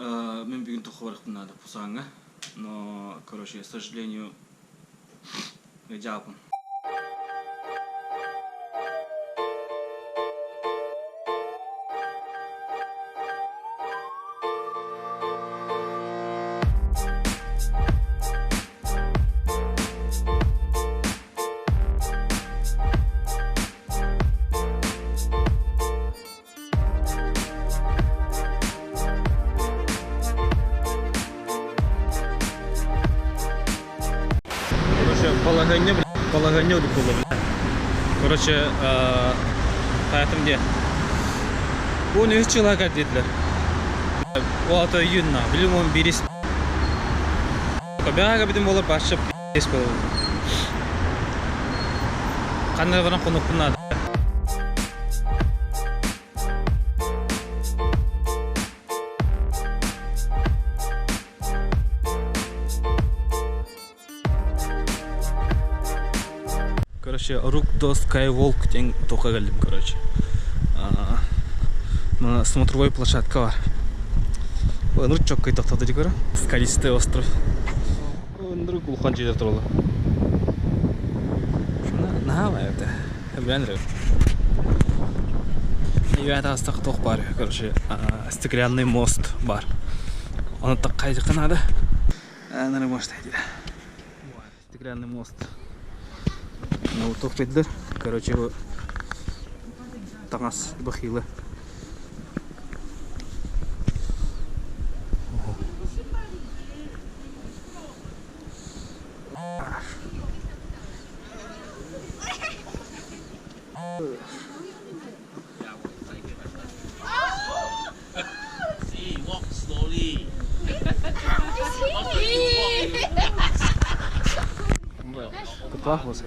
Мин бүгүн туохха барыахпын наада Пусаҥҥа. Но, короче, к сожалению, дьаапын. Короче, балаһыанньа, балаһыанньа буолла, бля. Короче, хаятым диye. 13 жылга диэтилэр. Ол ата июнна, билим он бирис. Бяга битим болар башча пиздец болар. Ханна баран хонукпун наада. Короче, Рук до Skywalk диэн туохха кэллим, короче. Мына смотровой площадка бар. Ынырык чоккай тохтоото дии көрө. Скалистый остров. Ынырык улахан дьиэлэр тураллар. Наһаа это. Эбээн Ребята, астах туох баар, короче, стеклянный мост бар. Оны таккайдыкка надо. Нары мост дейді. Стеклянный мост. Ну, туох дедилер. Короче, таҥас бахилы. See, walk slowly. Кытаах болсо.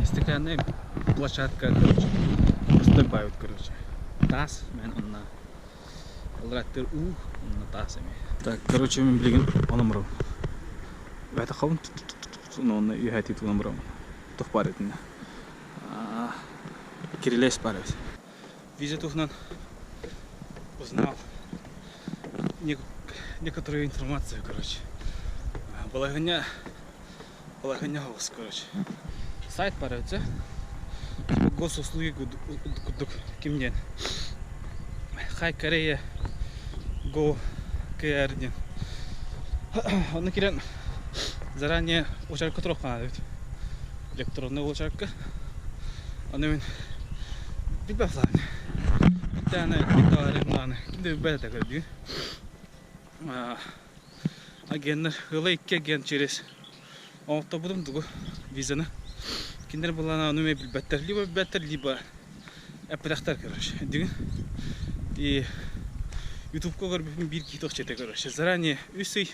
Стеклянная площадка, короче. Выступают, короче. Таас, мен онна. Алраттыр уу, онна таас эми. Так, короче, мен билигин ономру. Бэта хабын онна үйәти тунамру. Тух бар этинне. Кирилес бар эбит. Виза туһунан узнал некоторую информацию, короче. Балаһыанньа балаһыанньа оҕус, короче. Сайт бар эбит госуслуги курдук ким диэн Хай Корея Go KR диэн. Онно киирэн заранее очеркка туруохха наада эбит. Электронный очеркка. Аны мин билбэт даҕаны. Иттээнэ иттэҕэ ким да билбэт этэ көрдүү. Агеннар ыла икки агент через оҥотторбутум тугу визаны. Кинилэр былаана ону эмиэ билбэттэр. Либо билбэттэр, либо эппэтэхтэр короче. Дигин. И ютубка көрбүпүн биир киһи тохчете короче. Заранее үс ый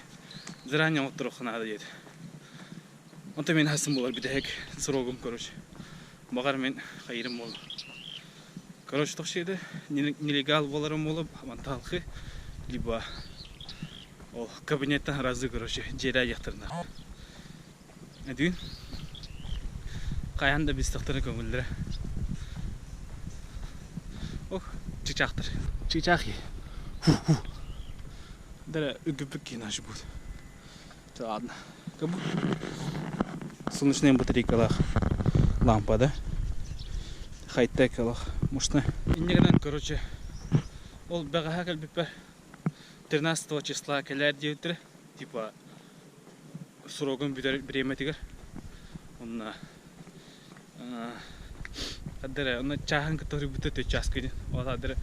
заранее оҥотторуохха наада диэт. Онтон мин хасын буолар бүтэһик срогум короче. Баҕар мин хайырым буолла. Короче, тохсиэдэ нелегал буоларым буолуо мантаалхы либо ол кабинеттан разы короче дьиэлээ диэхтэринэ. Эдүүн хайаан да бистахтара көҥүллэрэ. Ох, чычаахтар. Чычаахи. Ху-ху. Дара үгүппүк киин будет. Ладно. Солнечная батарейкалаах лампа, да? Хай-тек алах. Мощная. Инньэ гынан, короче, ол бэҕэһээ кэлбиппэр 13 числа кэлээр диэбиттэрэ. Типа срогун бүтэр бириэмэтигэр. Онно Аддара онно чааһын кытта суруйбута төрт чааска диэн. Ол аддара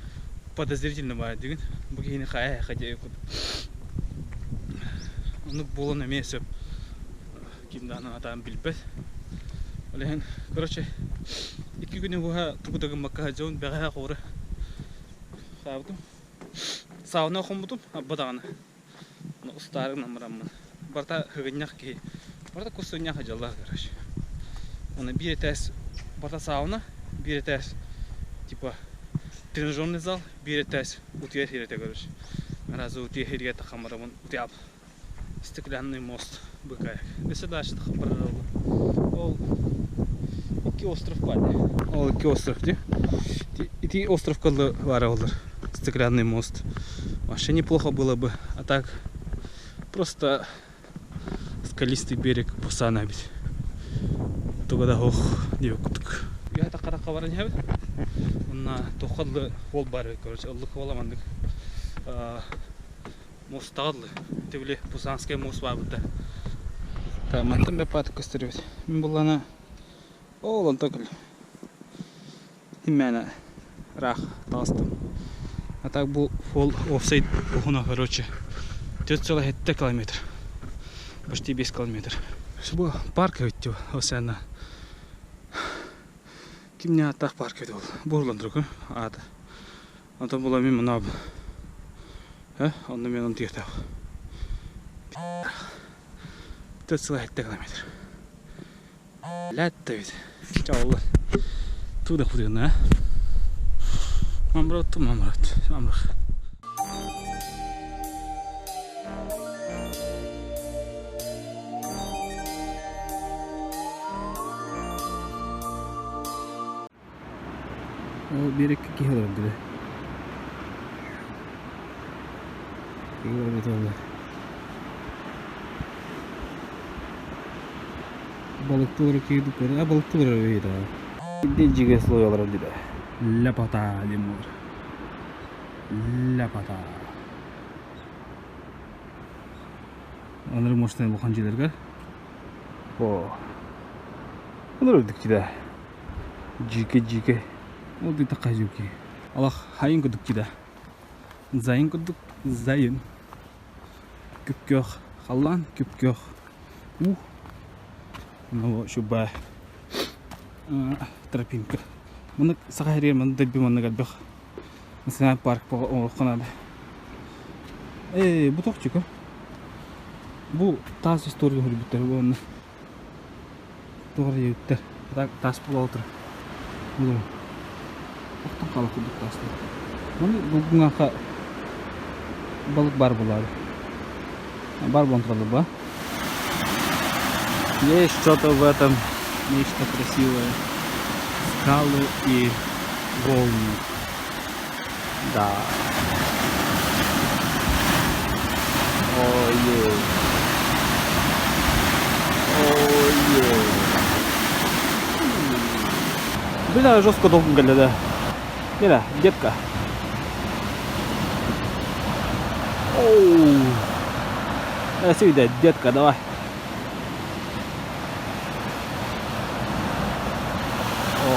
подозрительно баар дигин. Бу киһини хайа хайа курдук. Оннук буолан эмиэ сөп. Ким даҕаны атаан билбэт. Ол иһин, короче, икки күнү быһа тугу да гыммакка сылдьабын. Бэҕэһээ хоҕура хаабытым. Сауна хоммутум, абба даҕаны. Устаары гынан бараммын. Барыта сыгынньах киһи. Барыта кус сыгынньах дьаллаах короче. Уонна биир этээс барыта сауна, биир этээс типа тренажерный зал, биир этээс утуйар сир этэ короче. Разы утуйар сиргэ таххан барабын утуйап стеклянный мост быкаек. Өссө дальше таххан барар ол. Икки остров баар дии. Ол икки остров дии. Ити островка баара олор. Стеклянный мост. Вообще неплохо было бы. А так просто скалистый берег Пусана эбит. Туга да ох диэбит курдук. Үөһэ тахха баран иһэбит. Уонна туохха дылы хуол баар эбит, короче, ыллык хуола маннык мостаҕа дылы. Ити били Пусанскай мост баабыт да. Мантан бэппаатык көстөр эбит. Мин буллана ол онтон кэл. Именно ыраах таҕыстым. А так бу фол офсайд уһуна короче 4,7 километр. Почти 5 километр. Бу парк эбит дии Осяна. Кимне ааттаах парк эбит ол. Бурлан турук аата. Онтон була мин мына онно мен он тиертаах. 4,7 километр. Ләтті бит. Чалла. Туда худыгына. Мамрот, мамрот, мамрах. Ол биэрэккэ киһи олорор дии. Киһи олорбут буолла. Балыктыылар киһи а балыктыылар үһү да. Дьигэ слой олорор дии Ляпота диэн буолар. Ляпота. Анары мощный улахан дьиэлэргэ. О. Олор үрдүк дьиэ. Дьиикэ дьиикэ. Ол диэтэххэ дьиикэ. Алах хайын курдук дьиэ. Зайын курдук зайын. Күп-күөх халлаан, күп-күөх уу. Ну, шуба тропинка. Маны саха сиригэр маны дойду маннык элбэх национальный парк оҥоруохха наада. Ээ, бу тохчука. Бу таас история көрбүттэр уонна Тоҕо эрэ диэбиттэр. Таас буола турар. Булуҥ. Охтон хаалар курдук таастар. Маны булгуҥаха балык баар буолаары. Бар буолан тураллар ба. Есть что-то в этом, нечто красивое. Скалы и волны. Да. Ой-ой. Ой-ой. Бля, жестко долгун кэллэ да. Кэлэ, детка. Оу. Сюда, детка, давай. О,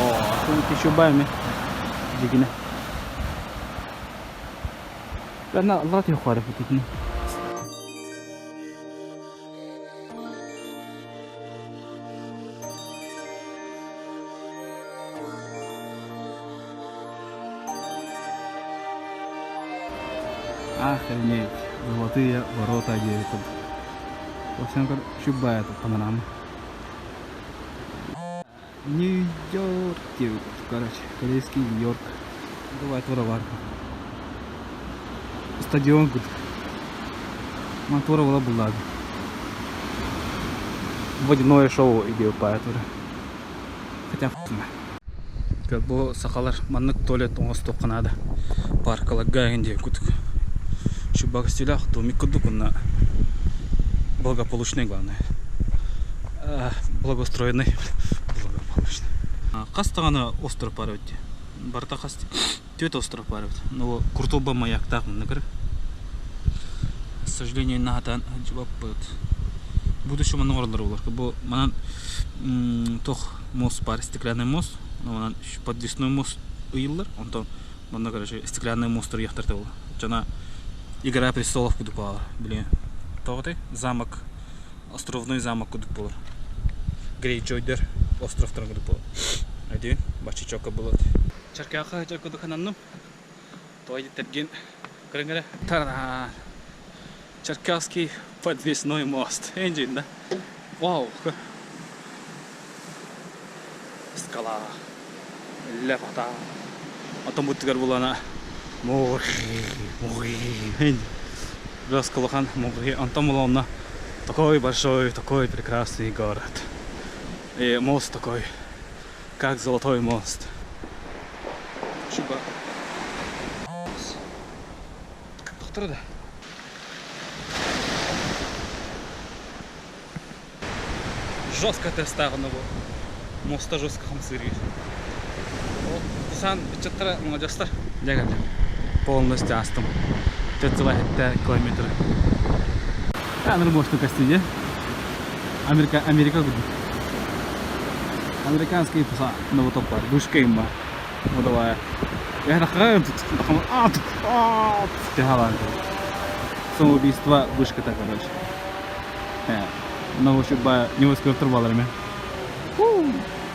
тут еще бами. Дигинэ. Лана аллара түһүөх бутутун. Охренеть, золотые ворота диэбит курдук. Овсянкар шубая тут панорама. Нью-Йорк диэбит короче, корейский Нью-Йорк. Давай туора бар. Стадион курдук. Ман туора була буллаады. Водяное шоу идея тура. Хотя Бу сахалар маннык туалет оҥостуохха наада. Паркаларга эҥин диэн курдук. Чубак стилях домик курдук уонна благополучный главное. Благоустроенный. Благополучный. Хас даҕаны остров баар эбит дии. Барыта хас түөрт остров баар эбит. Но Куртуба маяктаах манна көрө. К сожалению, наһатан дьыбаппыт. Будущем манна оҥороллор буолар. Бу манан туох мост баар, стеклянный мост. Манан подвесной мост ыйыллар. Онтон манна, короче, стеклянный мост ыйахтар буолла. Жана Игра престолов курдук буолар. Блин. Тоҕо замок, островной замок курдук буолар. Грейджойдер островтарын курдук буолар. Айдын, баччачокка буолар. Чаркаха курдук хананным. Той терген көрүҥ Та-дам! Черкасский подвесной мост. Энджин, да? Вау! Скала. Лепота. Отон буттугар булана море, море. Раскалахан море. Антон булана такой большой, такой прекрасный город. И мост такой. Как золотой мост. Чуба. Доктор да. Жестко тестааҕына бу. Моста жестко хамсыыр. Пусан ыччаттара молодежтар. Дьэ кэллим. Полностью астым. 4,7 километр. Аныр мосту костюме. Америка, Америка курдук. Американский пуса новотоп бар. Вышка има. Ну давай. Я Самоубийство вышката, короче. Новосибирск Невского турбаларами.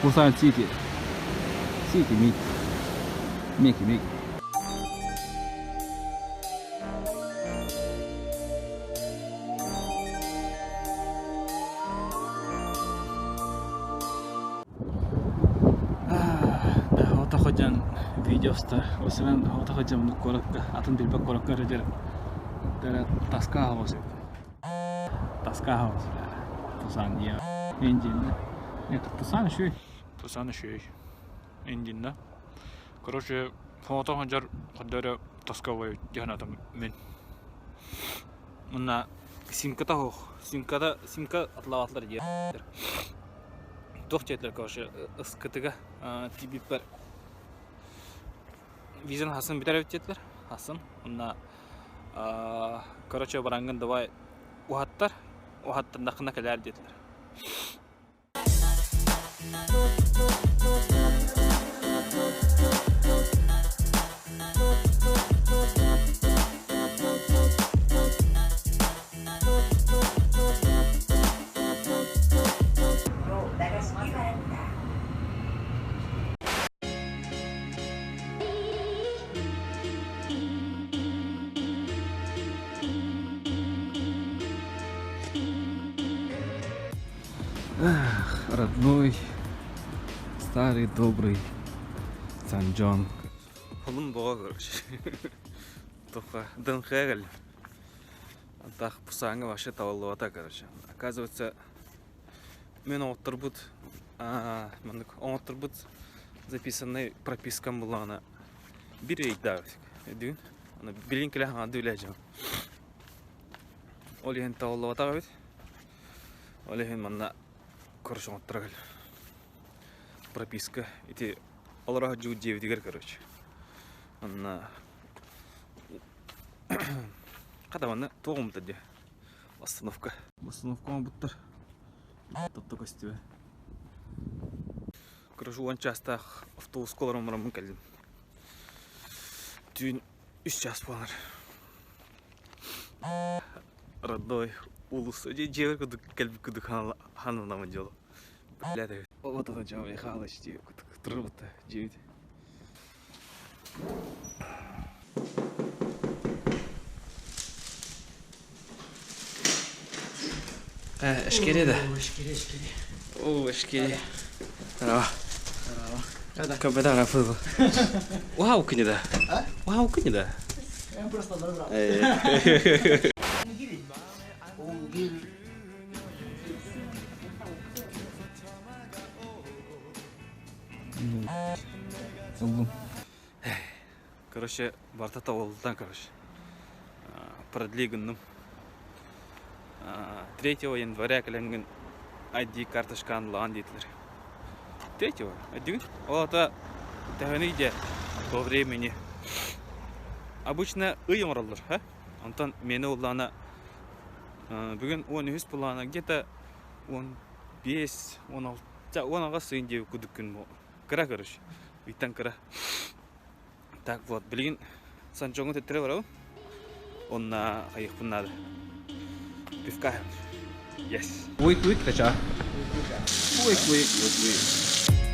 Пусан Сити. Сити, Мики. Мики, Мики. Да, ходьан видеоста. Осынан ото ходьан куоракка, атын билбэт куоракка эрэ таска хаҕыс Таска хаҕыс Пусан я Индинна. Нет, Пусан үчүгэй. Пусан үчүгэй. Индинна. Короче, хото хонжар ходдөрө тосковой дьаһанатым мин. Мына симката хоох. Симката симка атлаабатлар диэ. Туох диэтилэр, короче, ыскытыга тиийбиппэр визаны хасын бүтэр эбит диэтилэр. Хасын. Онно короче, бараҥҥын давай уһаттар, уһаттардаххына кэлээр диэтилэр. 나가시기 바랍니다. Эх, родной, старый добрый Сан-Джон. Холун боҕо, короче. Тоха дынхэгэл. Антах Пусаҥҥа вообще табыллыбата, короче. Оказывается, мен оҥотторбут маннык оҥотторбут записанный пропискам буллаҕына биир ыйдаах өйдүүн. Аны билин кэлэ хаҥарды үлэ Ол иһин табыллыбатах эбит. Ол иһин манна короче оҥотторо кэл. Прописка ити олоро сылдьыбыт дьиэбитигэр короче. Онно хата манна туох уммута дии остановка. Остановка оҥорбуттар. Тотто көстүбэ. Короче, уон чаастаах автобуска олорон бараммын кэллим. Түүн үс час буолар. Родной уулусса дьиэбэр курдук кэлбит курдук хананамын дьоло. Блядь, вот это Джо Михайлович дии турбута дьиэбит. Эшкере да. Эшкере, эшкере. О, эшкере. Здорово. Здорово. Кабеда Вау, книда. Вау, книда. Я просто забрал. Ыллым. Короче, барта табылдан, короче. Продли гынным. 3 января кэлэҥҥин ID карточкаан ылаҕын диэтилэр. 3 өйдүүгүн? Ол ата төһөнүй дьэ по времени. Обычно ый оҥороллор, ха? Онтон миэнэ ыллаҕына бүгүн 13 буллаҕына где-то 15, 16, 18 ыйын диэки курдук күн бу. Кыра короче. Ыйтан кыра. Так вот, билигин Санчоҥҥа төттөрү барабын. Онно хайыахпын наада. Пивка. Yes. Уик уик тача. Уик уик уик уик.